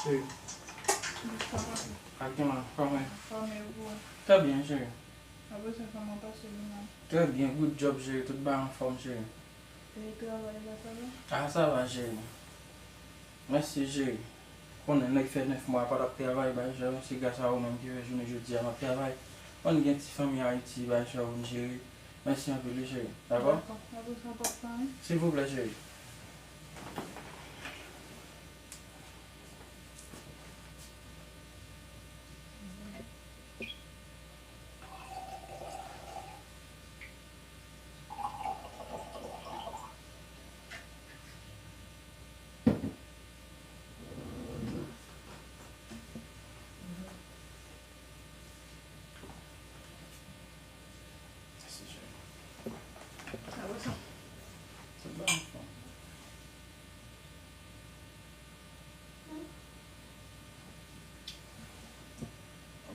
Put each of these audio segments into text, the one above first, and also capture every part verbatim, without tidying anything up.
Cheri. Ak gen la, kòman? Trè byen, cheri. Trè byen, good job, cheri. Tout bagay anfòm, cheri. E travay la, sa va? Ah, sa va, cheri. Mèsi, cheri. Konnen nèg fè nèf mwa pa t ap travay, bay cheri, se gras a ou menm ki fè jounen jodi a m ap travay. Mwen gen ti fanmi Ayiti, bay cheri, pou m jere. Mèsi anpil, wi, cheri. Dakò? Dakò. Apre sa, papa, wi. Silvouplè, cheri.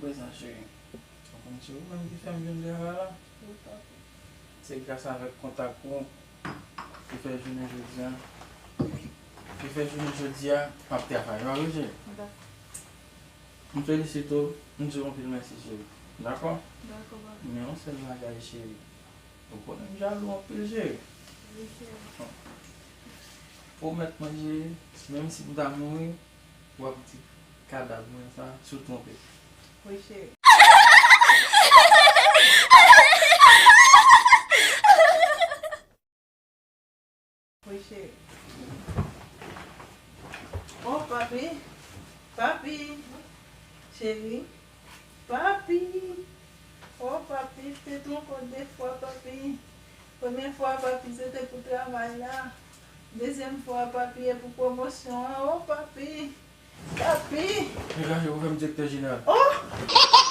Aprezan, cheri, ou konn se ou menm ki fè m jwenn travay la. Wi, papi. Se gras avèk kontak ou ki fè jounen jodi a, ki fè jounen jodi a, m ap travay. Ou pa vre, cheri? Dakò. M felisite w, m di w anpil mèsi, cheri. Dakò? Dakò, papi. Men yon sèl bagay, cheri. Ou konnen m jalou anpil, cheri. Wi, cheri. Pwomèt mwen, cheri, menm si m ta mouri, w ap di kadav mwen sa, si w twonpe. Wi, cheri. Wi, cheri. Oh, papi. Papi. Cheri. Papi. Oh, papi, te twonpe w de fwa, papi. Premye fwa, papi, se te pou travay la. Dezyèm fwa, papi, e pou pwomosyon an. Oh, papi. Papi. Degaje w, ou fè m direktè jeneral. Oh!